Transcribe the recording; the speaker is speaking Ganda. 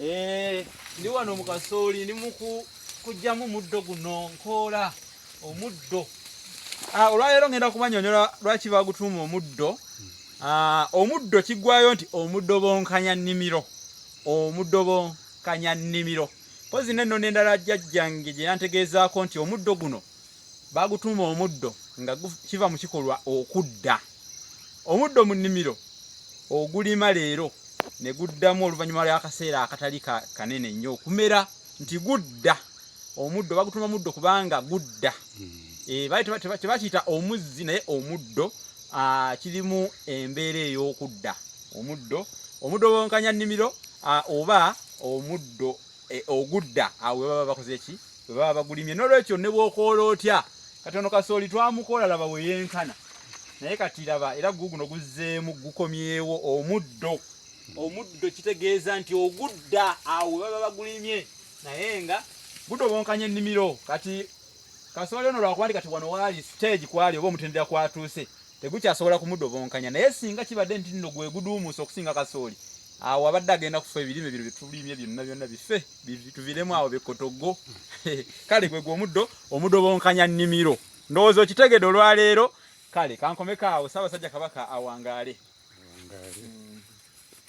Eh, ndi wano mu kasooli ndi mu kugyamu muddo guno nkoola omuddo. Ah, olwaleero ngenda kubanyonyola lwaki bagutuuma omuddo. Ah, omuddo kiggwayo nti omuddobonkanya nnimiro, omuddobonkanya nnimiro. Mpozi n'ennono endala jjajjange gye yantegeezaako nti omuddo guno bagutuuma omuddo nga kiva mu kikolwa okudda. Omuddo mu nnimiro ogulima leero ne guddamu oluvannyuma lw'akaseera akatali kanene nnyo okumera nti gudda. Omuddo bagutuma muddo kubanga gudda. Eh, baali tebakiyita omuzzi naye omuddo kirimu embeera ey'okudda. Omuddo, omuddo bonkanya nnimiro oba omuddo e, ogudda awo we baba bakoze ki, we baba bagulimye. N'olwekyo ne bw'okoola otya, kati ono kasooli twamukoola laba we yenkana, naye kati laba era guguno guzzeemu gukomyewo omuddo. Omuddo kitegeeza nti ogudda awo we baba bagulimye naye nga gudobonkanya ennimiro. Kati kasooli ono lwakuba nti kati wano waali stage kwali oba omutendera kwatuuse tegukyasobola kumudobonkanya, naye singa kibadde nti nno gwe guduumuusa okusinga kasooli, awo abadde agenda kufa ebirime bino byetulimye byonna byonna bife tuviremu awo bikotoggo. Kale gwe gwe omuddo omudobonkanya nnimiro. Ndowooza okitegedde olwaleero. Kale kankomeko awo. Ssaabasajja Kabaka awangaale. Awangaale.